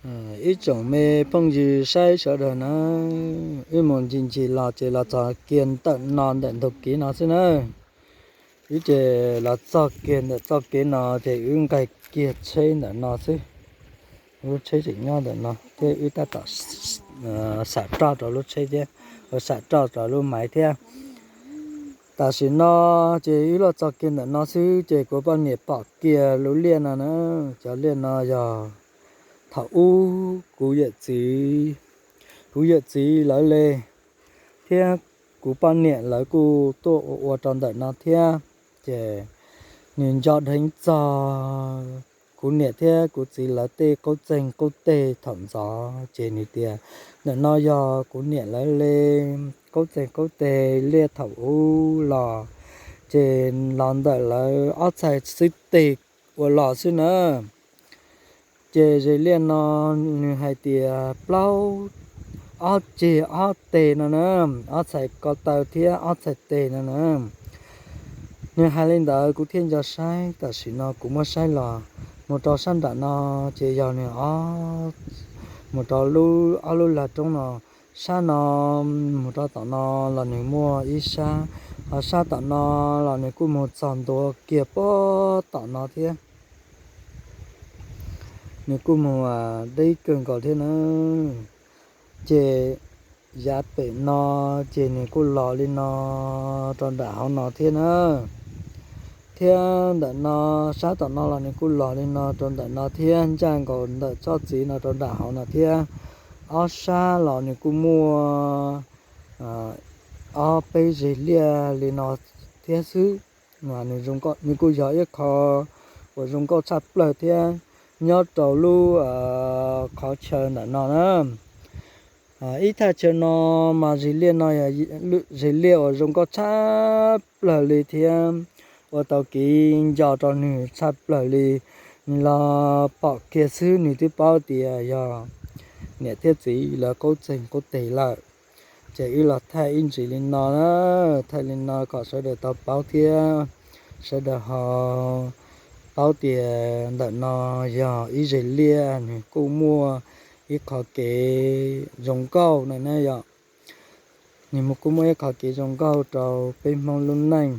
Ib tsoom me phooj ywg saib sawv daws na, wb mus ncig ncig los ces los txog kiag ntawm no ntawm ntug kev no xwb na. Wb ces los txog kiag ntawm txoj kev no ces wb nqes kiag tsheb ntawm no xwb. Lub tsheb tseem nyob ntawm no thiab wb tab tom xam roj rau lub tsheb thiab, xam roj rau lub maiv thiab. Tam sim no ces wb los txog kiag ntawm no xwb ces kuv poj niam pom kiag lub liaj no na. Cov liaj no yog thaum ub kuv yawm txiv, kuv yawm txiv lawv le thiab kuv poj niam lawv kuj tuaj ua ua rau ntawm no thiab. Ces nws nco dheev txog kuv niam thiab kuv txiv lawv tej qub txeeg qub teg thaum ntxov ces nws tias ntawm no yog kuv niam lawv le qub txeeg qub teg liaj thaum ub los, ces los ntawm lawv ob txhais xwb teg ua los xwb na. Ces ze liaj no nws hais tias plaub, ob ceg ob teg no na, ob txhais ko taw thiab ob txhais teg no na. Nws hais li ntawd kuv thiaj nco saib, tam sim no kuv muab saib los mus rau sab nram no ces yog nws mus rau lub ob lub lag roob no, sab no mus rau tom no los nws muaj ib sab, ho sab tom no los nws kuj mus txog ntua kiag puag tom no thiab. Nws kuj mus deb kawg nkaus thiab na. Ces yav pem no ces nws kuj los li no rau nram hauv no thiab na. Thiab ntawm no, sab tom no los nws kuj los li no rau ntawm no thiab, ncaj nkaus ntawm tsob txiv no rau nram hauv no thiab. Ob sab los nws kuj muaj ob peb zeg liaj li no thiab xwb. Nws kuj yog ib qho uas zoo nkauj tshaj plaws thiab nyob rau lub qhov chaw ntawm no na. Ib thaj chaw no mas zeg liaj no yog zeg liaj uas zoo nkauj tshaj plaws li thiab ua tau kev nco rau nws tshaj plaws li. Nws los pom kiag xwb nws twb paub tias yog niam thiab txiv lawv qub txeeg qub teg lawm. Ces wb los thaij ib ntsis li no na, thaij li no kom sawv daws tau paub thiab sawv daws ho paub tias ntawm no yog ib zeg liaj nws kuj muaj ib qho kev zoo nkauj no na yom. Nws kuj muaj ib qho kev zoo nkauj rau peb Hmoob lub neej.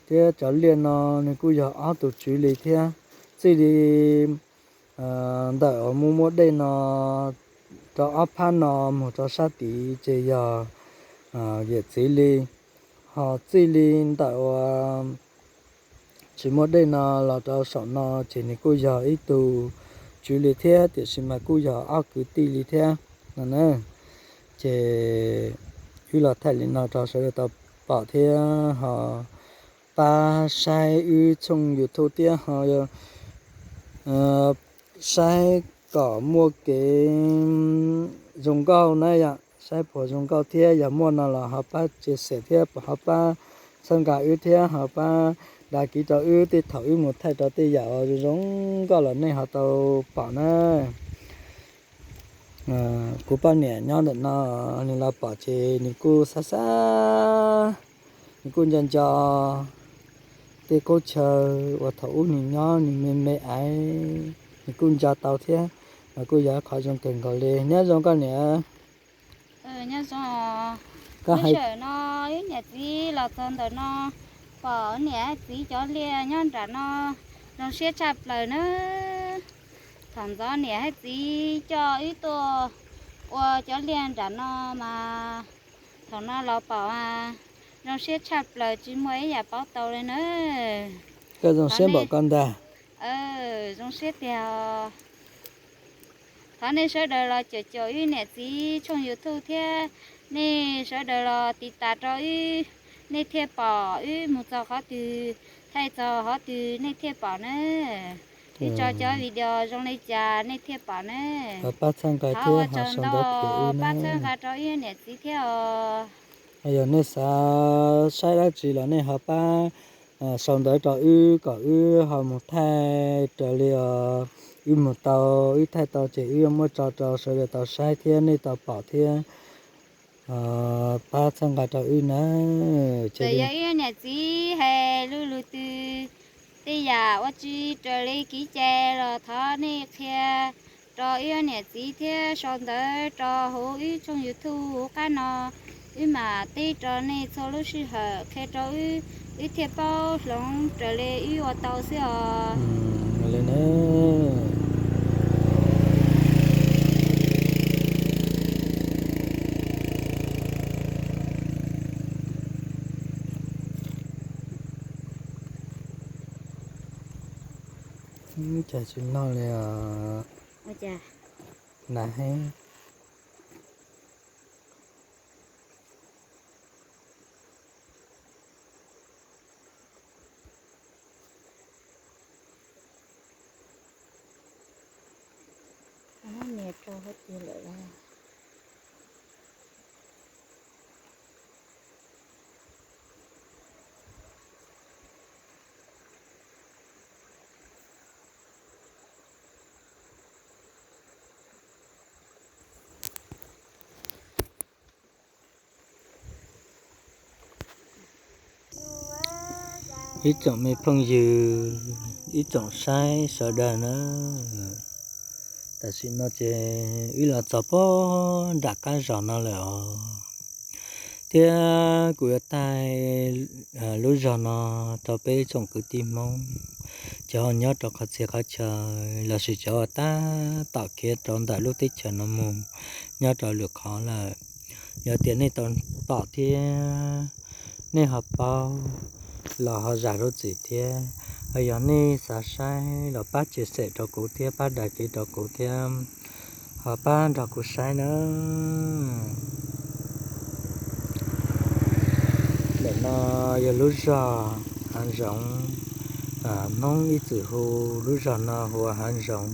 Thiab cov liaj no nws kuj yog ob tug tswv li thiab. Txij li ntawm uas muaj muaj dej no rau ob phab no mus rau sab tid ces yog yawm txiv li. Ho txij li ntawm uas tsis muaj dej no los rau saum no ces nws kuj yog ib tug tswv li thiab, tiam sis mas kuj yog ob kwv tij li thiab no na. Ces wb los thaij li no rau sawv daws tau pom thiab ho pab saib wb tshooj YouTube thiab ho saib kom muaj kev zoo nkauj na yom. Saib puas zoo nkauj thiab yog muaj no los ho pab tsia xam thiab ho pab txhawb nqa wb thiab ho pab đăng ký rau wb, tej thaum wb mus thaij rau tej yam uas zoo zoo nkauj los nej ho tau pom na. Kuv poj niam nyob ntawm no, nws los pom ces nws kuj xav xav, nws kuj nco nco tej qub chaw uas thaum ub nws nyob nws me me aiv, nws kuj nco tau thiab. Mas kuj yog qhov zoo kawg nkaus li. Nyob zoo koj niam. Nyob zoo. Lub sij hawm no wb niam txiv los txog ntawm no, pom niam txiv cov liaj nyob nram no zoo siab tshaj plaws na. Thaum ntxov niam thiab txiv coj wb tuaj ua cov liaj nram no mas thaum no los pom zoo siab tshaj plaws tsis muaj ib yam paub tau li na. Koj zoo siab npaum koj ntag. Zoo siab tiag. Thov nej sawv daws los caum caum wb niam txiv tshooj YouTube thiab nej sawv daws los tiv tas rau wb, nej thiaj pom wb mus txog qhov twg, thaij txog qhov twg nej thiaj pom na. Wb tso cov video zoo li cas nej thiaj pom na. Thov ua tsaug ntau, pab txhawb nqa rau wb niam txiv thiab os. Yog nej xav saib dab tsi los nej ho pab sau ntawv rau wb kom wb ho mus thaij raws li os. Wb mus tau, wb thaij tau ces wb muab tso rau sawv daws tau saib thiab nej tau pom thiab. Pab txhawb nqa rau wb na. Txawm yog wb niam txiv hais lus lus twg, tej yam ua tsis raws li kev cai los thov nej qhia rau ib niam txiv thiab sau ntawv rau hauv wb tshooj YouTube hauv qab no, wb mam teb rau nej txhua lub sij hawm qhia rau wb, wb thiaj paub hloov raws li wb ua tau xwb os. Cas tsis noj li os. Nas hev. Ib tsoom me phooj ywg, ib tsoom saib sawv daws na, tam sim no ces wb los txog puag nram qab zos no lawm os. Thiab kuv yuav taij lub zos no rau peb tsoom kwv tij Hmoob, cov nyob rau qhov txhia qhov chaw lossis cov uas tab tom khiav rau ntawm lub teb chaws no mus nyob rau lwm qhov lawm. Yog tias nej tau pom thiab nej ho paub los ho zam lub txim thiab, ho yog nej xav saib los pab tshia xem rau kuv thiab pab dag kev rau kuv thiab, ho pab nrog kuv saib na. Ntawm no yog lub zos Hav Zoov. Hmoob ib txwm hu lub zos no hu ua Hav Zoov.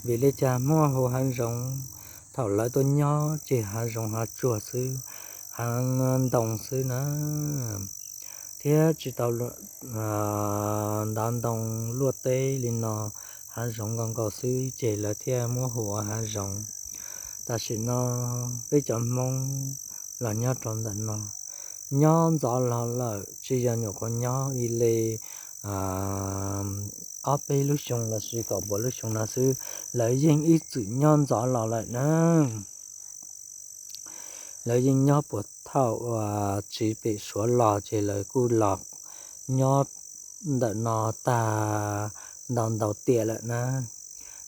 Vim li cas muaj hu Hav Zoov? Thaum lawv tuaj nyob ces hav zoov hav tsuag xwb, hav ntoo xwb na, thiab tsis tau ntav ntoo luaj teb li no, hav zoov nkaus nkaus xwb ces lawv thiaj muab hu ua Hav Zoov. Tam sim no peb cov Hmoob los nyob rau ntawm no, nyob ntxov los lawm, tsis yog nyuam qhuav nyob ib le ob peb lub xyoo lossis kaum npua lub xyoo no xwb, lawv yeej ib txwm nyob ntxov los lawm na. Lawv yeej nyob puas thaum uas tsiv pem Suav los ces lawv kuj los nyob ntawm no tag ntau ntau tiam lawm na.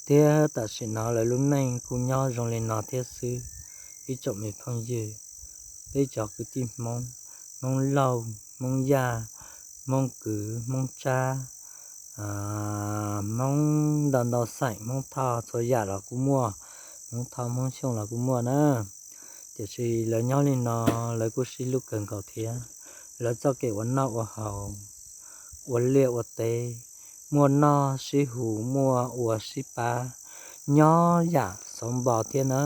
Thiab tam sim no lawv lub neej kuj nyob zoo li no thiab xwb. Ib tsoom me phooj ywg, peb cov kwv tij Hmoob, Hmoob Lauj, Hmoob Yaj, Hmoob Kwv, Hmoob Tsab, Hmoob ntau ntau xeem, Hmoob Thoj txhua yam los kuj muaj, Hmoob Thoj Hmoob Xyooj los kuj muaj na. Tiam sis lawv nyob li no lawv kuj sib hlub kawg nkaus thiab. Lawv txoj kev ua noj ua haus, ua liaj ua teb, muaj noj sib hu, muaj ua sib pab, nyob yam xauv npo thiab na.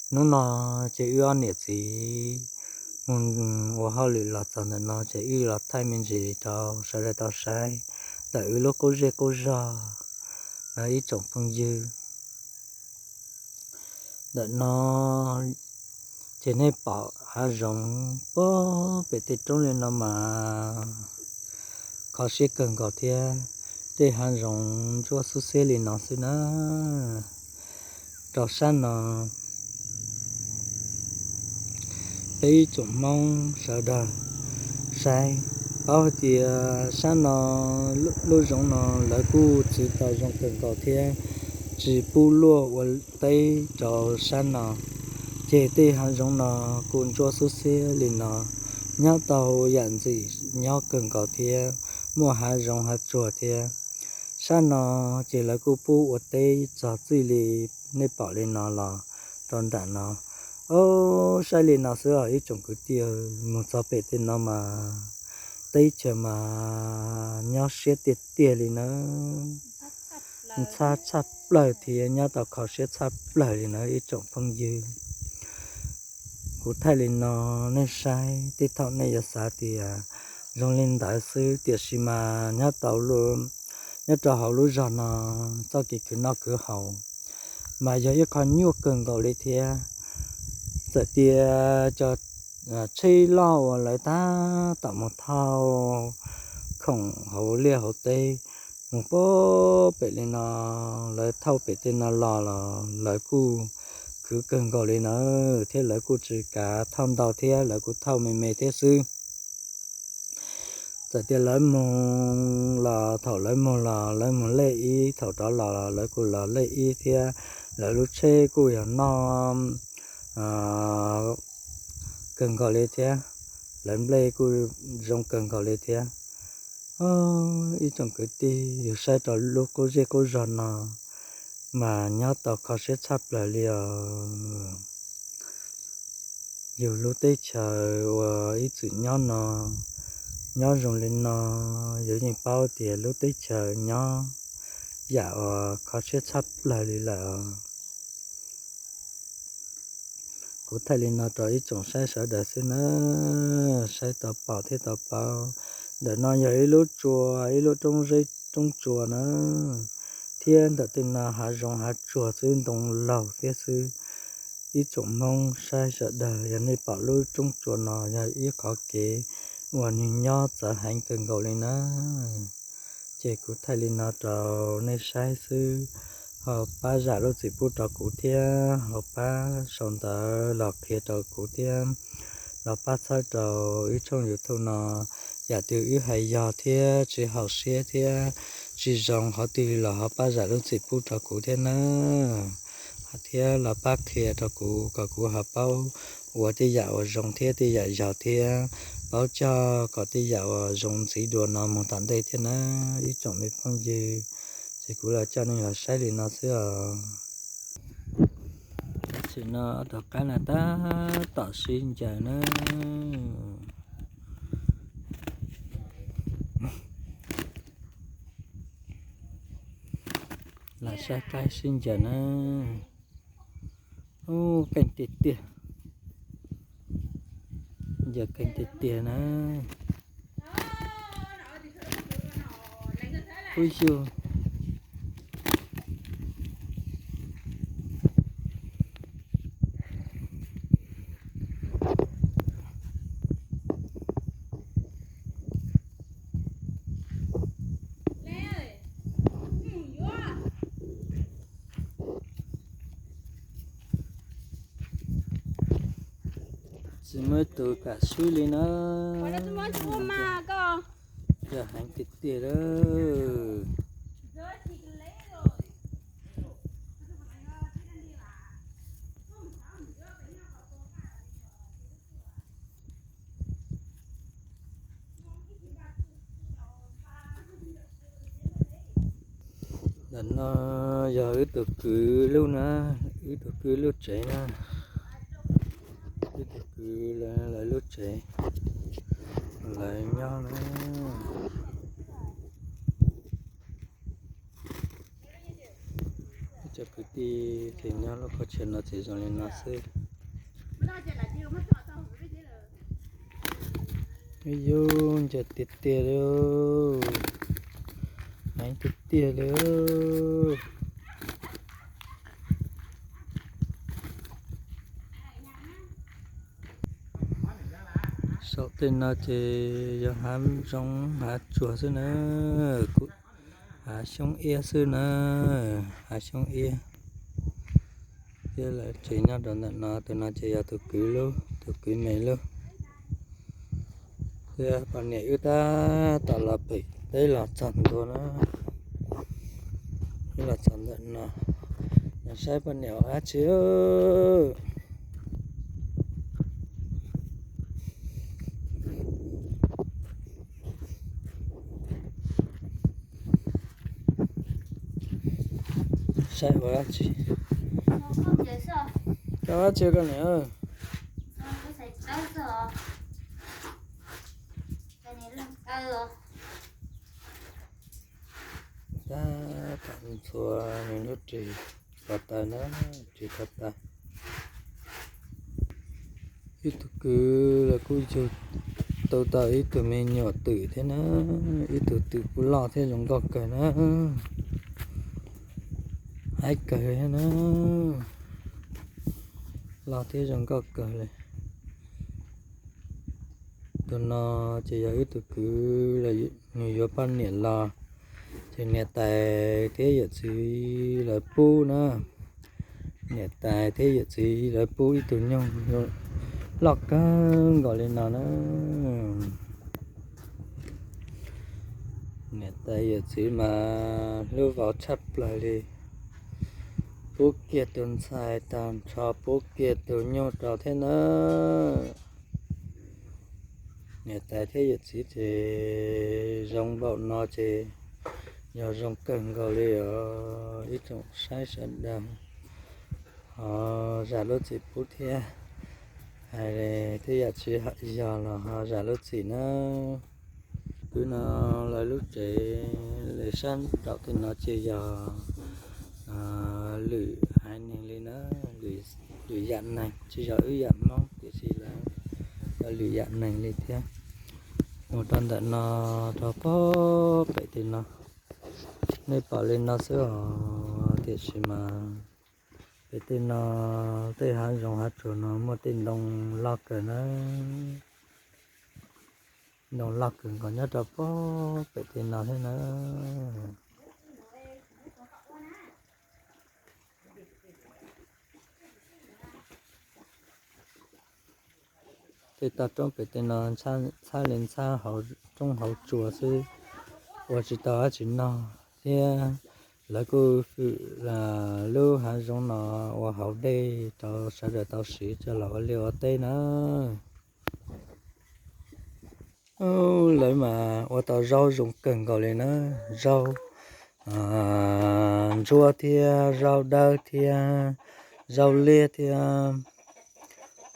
Hnub no ces wb ob niam txiv mus ua hauj lwm los txog ntawm no ces wb los thaij me ntsis rau sawv daws tau saib ntawm wb lub qub zej qub zog no ib tsoom phooj ywg. Ntawm no ces nej pom hav zoov puag pem tej roob li no mas kho siab kawg nkaus thiab. Tej hav zoov ntsuab xub xiab li no xwb na. Rau sab no peb ib tsoom Hmoob sawv daws saib, paub hais tias sab no lub zoov no lawv kuj txwv tau zoo kawg nkaus thiab, tsis pub luaj ua teb rau sab no. Ces tej hav zoov no kuj ntsuab xub xiab li no, nyob tau yam ntxim nyob kawg nkaus thiab, muaj hav zoov hav tsuag thiab. Sab no ces lawv kuj pub ua teb txog txij li nej pom li no los rau nram no. Ob, saib li no xwb os ib tsoom kwv tij, mus txog pem tej no mas teb chaws mas nyob siab tiag tiag li na. Ntxhab tshaj plaws thiab nyob tau kho siab tshaj plaws li na ib tsoom phooj ywg. Kuv thaij li no nej saib tej thaum nej yuav xav tias zoo li ntawd xwb, tiam sis mas nyob tau, nyob rau hauv lub zog no txoj kev khwv noj khwv haus mas yog ib qho nyuaj kawg nkaus li thiab. Txawm tias cov tsheb loj uas lawv tab tom mus thauj khoom hauv liaj hauv teb, Mus pem li no, lawv thauj pem tej no los los lawv kuj khwv kawg nkaus li na, thiab lawv kuj tsis kav thauj ntau thiab, lawv kuj thauj me me thiab xwb. Txawm tias lawv mus los, thaum lawv mus los lawv mus lej ib, thaum rov los los lawv kuj los lej ib thiab. Lawv lub tsheb kuj yog noj kawg nkaus li thiab, lawv nplej kuj zoo kawg nkaus li thiab. Ib tsoom kwv tij, yus saib rau lub qub zej qub zog no mas nyob tau kho siab tshaj plaws li os. Yus lub teb chaws uas ib txwm nyob no, nyob zoo li no, yus yeej paub tias lub teb chaws nyob yam uas kho siab tshaj plaws li lawm. Kuv thaij li no rau ib tsoom saib sawv daws xwb na, saib tau pom thiab tau paub. Ntawm no yog ib lub tsua, ib lub roob zeb roob tsua na, thiab ntawm tej no hav zoov hav tsuag xwb, ntoo laug thiab xwb. Ib tsoom Hmoob saib sawv daws, yog nej pom lub roob tsua no yog ib qhov kev uas nws nyob txawv heev kawg nkaus li na. Ces kuv thaij li no rau nej saib xwb, ho pab zam lub txim pub rau kuv thiab, ho pab sau ntawv los qhia rau kuv thiab, los pab txhawb rau ib tshooj YouTube no. Yam twg wb hais yog thiab tsis haum siab thiab tsis zoo qhov twg los ho pab zam lub txim pub rau kuv thiab na, thiab los pab qhia rau kuv kom kuv ho paub ua tej yam uas zoo thiab tej yam yog thiab, paub coj kom tej yam uas zoo ntxiv dua no mus tom ntej thiab na, ib tsoom me phooj ywg. Ces kuv los coj nej los saib li no xwb os. Tam sim no rov qab no tab tom sib ncaws na. Los saib qaib sib ncaws na. Ub, keej tiag tiag. Ncaws keej tiag tiag na. Ub yug. Tsis muaj ib tug kam swb li na. Yog heev tiag tiag lawm. Ntawm no yog wb tus kwv lub na, wb tus kwv lub tsev na, wb tus kwv lawv lub tsev, lawv nyob na. Ib tsoom kwv tij ces nyob lub qhov chaw no ces zoo li no xwb. Yus ncaws tiag tiag li, heev tiag tiag li. Saum tej no ces yog hav zoov hav tsuag xwb na, hav xyoob iab xwb na, hav xyoob iab. Thiab lawv tsev nyob rau ntawm no, tus no ces yog tus kwv lub, tus kwv me lub. Thiab poj niam wb tab tom los pem teb los txog ntua na, wb los txog ntawm no, los saib poj niam ua dab tsi. Saib ua dab tsi? Koj ua dab tsi koj niam? Tab tom ntxhua nws lub ris ko taw na, ris ko taw. Ib tug kwv los kuj yug tau tau ib tug me nyuam twm thiab na, ib tug twm kuj loj thiab zoo nkauj kawg na. Haib kawg thiab na, loj thiab zoo nkauj kawg li. Tus no ces yog wb tus kwv los nws yuav poj niam los, Niam tais thiab yawm txiv lawv pub na, niam tais thiab yawm txiv lawv pub ib tug nyuj loj kawg nkaus li no na. Niam tais yawm txiv mas hlub vauv tshaj plaws li, pub kiag tus ntxhais tag nrho pub kiag tus nyuj rau thiab na. Niam tais thiab yawm txiv ces zoo npaum no ces yog zoo kawg nkaus li os ib tsoom saib sawv daws. Ho zam lub txim pub thiab, hais li tej yam tsis yog los ho zam lub txim na. Twb no lawv lub tsev li sab nraum tej no ces yog lwm haiv neeg li na, lwm yam neeg tsis yog wb yam Hmoob tiam sis lawv yog lwm yam neeg li thiab. Mus rau ntawm no rau pem tej no, nej pom li no xwb os tiam sis mas pem tej no, tej hav zoov hav tsuag no muaj tej ntoo loj kawg na, ntoo loj kawg nkaus nyob rau pem tej no thiab na. Tej toj roob pem tej no txhab li txhab roob hauv tsua xwb, ua tsis tau dab tsi noj thiab. Lawv kuj hwm lub hav zoov no ua hauv dej rau sawv daws tau siv coj los ua liaj ua teb na. Lawv mas ua tau zaub zoo kawg nkaus li na, zaub ntsuab thiab zaub dawb thiab zaub liab thiab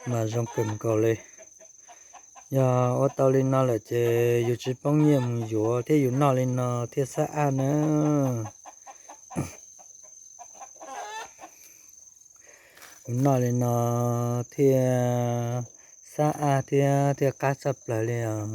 mas zoo kawg nkaus li. Yog ua tau li no lawm ces yus tsis poob nyiaj mus yuav thiab yus noj li no thiaj xab aj na. Yus noj li no thiaj xab aj thiab thiaj qab tshaj plaws li os.